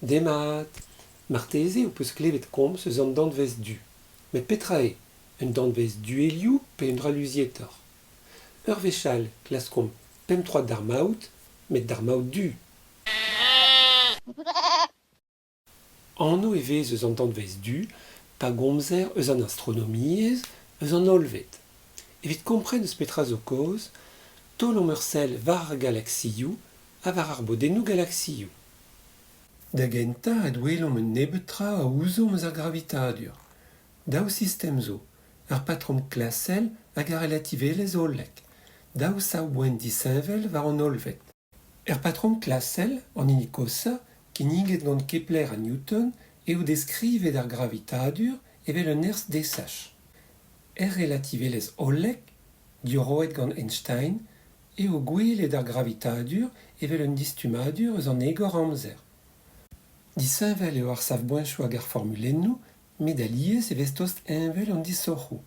Demat ! Marteze ho peus klevet komz eus an danvez du. Met petra eo ? Un danvez du e liv pe un dra luzietoc'h ? Ur wech all klaskomp pemp troad d'ar maout, met d'ar maout du. Anv e vez eus an danvez du pa gomzer eus an astronomiezh, eus an hollved. Evit kompren eus petra zo kaoz, taolomp ur sell war ar galaksioù ha war ar bodennoù galaksioù. Da gentañ adwelomp un nebeud traoù a ouzomp eus ar gravitadur. Daou sistem zo, ar patrom klasel hag ar relativelezh hollek, daou savboent disheñvel war an hollved. Er patrom klasel, an hini koshañ, kinniget gant Kepler ha Newton, eo deskrivet ar gravitadur evel un nerzh desach. Er relativelezh hollek, diorroet gant Einstein, eo gwelet ar gravitadur evel un distummadur eus an egor amzer. Disheñvel eo ar savboentoù hag ar formulennoù met alies e vez tost heñvel an disoc'hoù.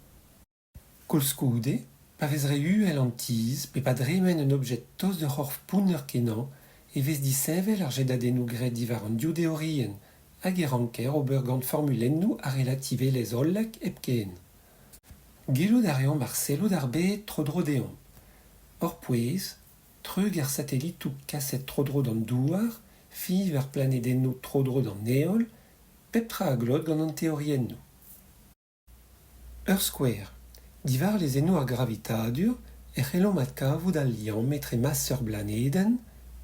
Koulskoude, pa vez re uhel an tizh pe pa dremen un objed tost d'ur c'horf pounner-kenañ e vez disheñvel ar jedadennoù graet diwar an div deorienn hag e ranker ober gant formulennoù ar relativelezh hollek hepken. Gellout a reomp arsellout ar bed tro-dro deomp. Hor pouez, treug ar satelitoù kaset tro-dro d'an Douar, fiñv ar planedennoù tro-dro d'an Heol, pep tra a glot gant an teoriennoù. Ur skouer, diwar lezennoù ar gravitadur e c'hellomp adkavout al liamm etre mas ur blanedenn,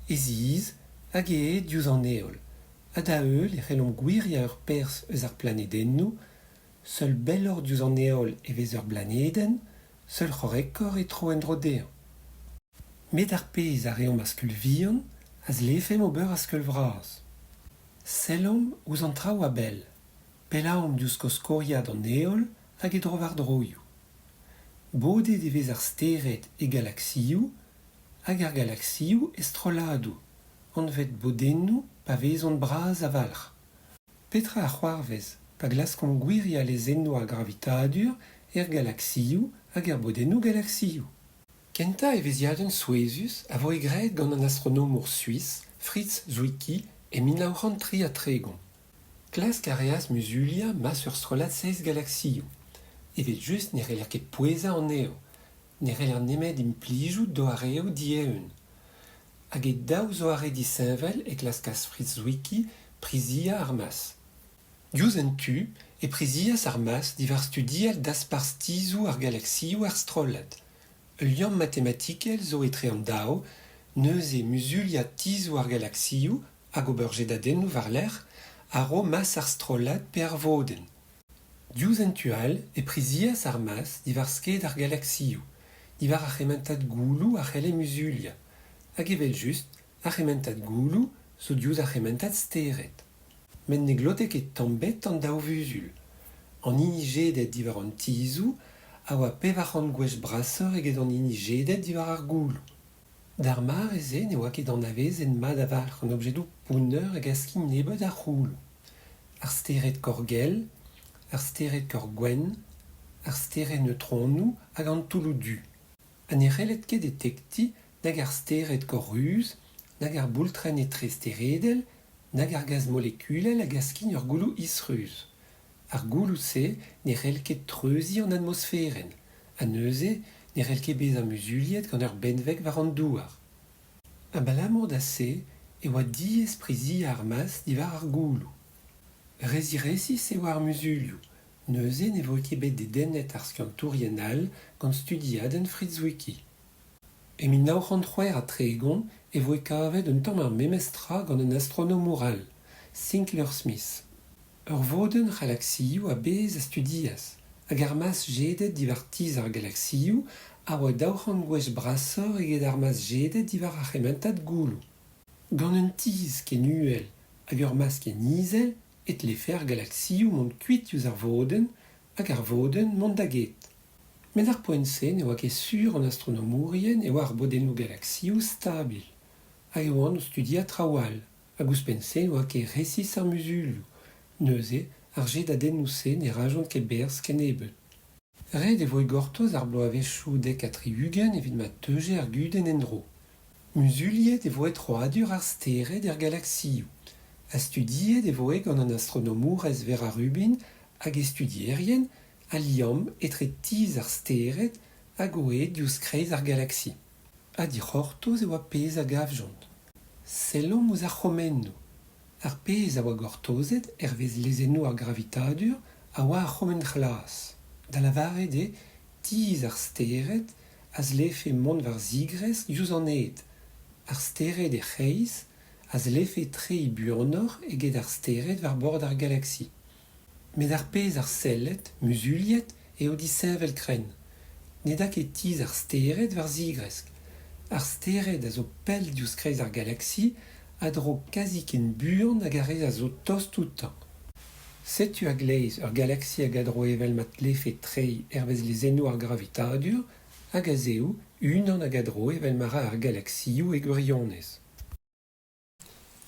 he zizh hag he hed diouzh an Heol, ha da-heul e c'hellomp gwiriañ ur perzh eus ar planedennoù Seul belloc'h diouzh an heol e vez ur blanedenn, seul c'horrekoc'h e tro en-dro dezhañ. Met ar pezh a reomp a-skeul vihan a zlefemp ober a-skeul vras. Sellomp ouzh an traoù a-bell, pellaomp diouzh koskoriad an heol hag e drowardroioù. Bodet e vez ar stered e galaksioù hag ar galaksioù e strolladoù, anvet bodennoù pa vezont bras a-walc'h. Petra a c'hoarvez pa glaskomp gwiriañ lezennoù ar gravitadur er galaksioù hag er bodennoù galaksioù? Kentañ evezhiadenn souezhus a voe graet gant an astronomour suis Fritz Zwicky e 1933. Klask a reas muzuliañ mas ur strollad seizh galaksioù. Evel-just ne c'heller ket pouezañ anezho, ne c'heller nemet implijout doareoù dieeun. Hag e daou zoare disheñvel e klaskas Fritz Zwicky priziañ ar mas. Diouzh un tu e prizias ar mas diwar studial dasparzh tizhoù ar galaksioù er strollad. Ul liamm matematikel zo etre an daou, neuze muzuliañ tizhoù ar galaksioù hag ober jedadennoù war-lerc'h a ro mas ar strollad pe ar vodenn. Diouzh un tu all e prizias ar mas diwar sked ar galaksioù, diwar ar c'hementad gouloù a c'helle muzuliañ, hag evel-just ar c'hementad gouloù zo diouzh ar c'hementad stered. Met ne glote ket tamm ebet an daou vuzul. An hini jedet diwar an tizhoù a oa 400 gwech brasoc'h eget an hini jedet diwar ar gouloù. D'ar mare-se ne oa ket anavezet mat a-walc'h an objedoù pounner hag a skign nebeut a c'houloù. Ar stered korgell, ar stered korgwenn, ar stered neutronoù hag an toulloù du. Ha ne c'helled ket detektiñ nag ar stered korruz, nag ar boultrenn etresteredel, nag ar gaz molekulel hag a skign ur gouloù isruz. Ar gouloù-se ne c'hell ket treuziñ an atmosferenn ha neuze ne c'hell ket bezañ muzuliet gant ur benveg war an Douar. Abalamour da se e oa diaes priziañ ar mas diwar ar gouloù. Re ziresis e oa ar muzulioù, neuze ne voe ket bet dedennet ar skiantourien all gant studiadenn Fritz Zwicky. E 1936 e voe kavet un tamm ar memes tra gant un astronomour all, Sinclair Smith. Ur vodenn c'halaksioù a-bezh a studias, hag ar mas jedet diwar tizh ar galaksioù a oa 200 gwech brasoc'h eget ar mas jedet diwar ar c'hementad gouloù. Gant un tizh ken uhel hag ur mas ken izel e tlefe ar galaksioù mont kuit diouzh ar vodenn hag ar vodenn mont da get. Met d'ar poent-se ne oa ket sur an astronomourien e oa ar bodennoù galaksioù stabil, hag e oant o studiañ traoù all. Hag ouzhpenn-se ne oa ket resis ar muzulioù, neuze ar jedadennoù-se ne rajont ket berzh kennebeut. Ret e voe gortoz ar bloavezhioù 70 evit ma teuje ar gudenn en-dro. Muzuliet e voe troadur ar stered er galaksioù ha studiet e voe gant an astronomourez Vera Rubin hag he studierien al liamm etre tizh ar stered hag o hed diouzh kreiz ar galaksi. Ha dic'hortoz e oa pezh a gavjont. Sellomp ouzh ar c'hrommennoù. Ar pezh a oa gortozet hervez lezennoù ar gravitadur a oa ar c'hrommenn c'hlas, da lavaret eo tizh ar stered a zlefe mont war zigresk diouzh an hed. Ar stered er c'hreiz a zlefe treiñ buanoc'h eget ar stered war bord ar galaksi. Met ar pezh arsellet, muzuliet, eo disheñvel-krenn. Ne da ket tizh ar stered war zigresk. Ar stered a zo pell diouzh kreiz ar galaksi a dro kazi ken buan hag ar re a zo tost outañ. Setu a-gleiz ur galaksi hag a dro evel ma tlefe treiñ hervez lezennoù ar gravitadur hag a-zehou unan hag a dro evel ma ra ar galaksioù e gwirionez.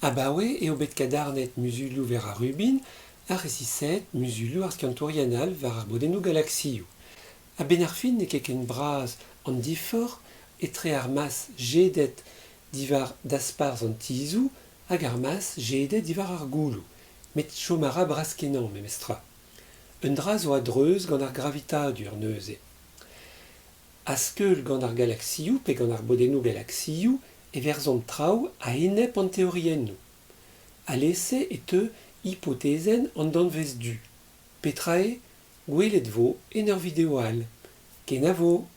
Abaoe eo bet kadarnaet muzulioù Vera Rubin ha resisaet muzulioù ar skiantourien all war ar bodennoù galaksioù. A-benn ar fin n'eo ket ken bras an diforc'h etre ar mas jedet diwar dasparzh an tizhoù hag ar mas jedet diwar ar gouloù, met chom a ra bras-kenañ memestra. Un dra zo a-dreuz gant ar gravitadur neuze. A-skeul gant ar galaksioù pe gant ar bodennoù galaksioù e verzhomp traoù a-enep an teoriennoù. Alese e teu hipotezenn an danvez du. Petra eo ? Gwelet 'vo en ur video all. Kenavo !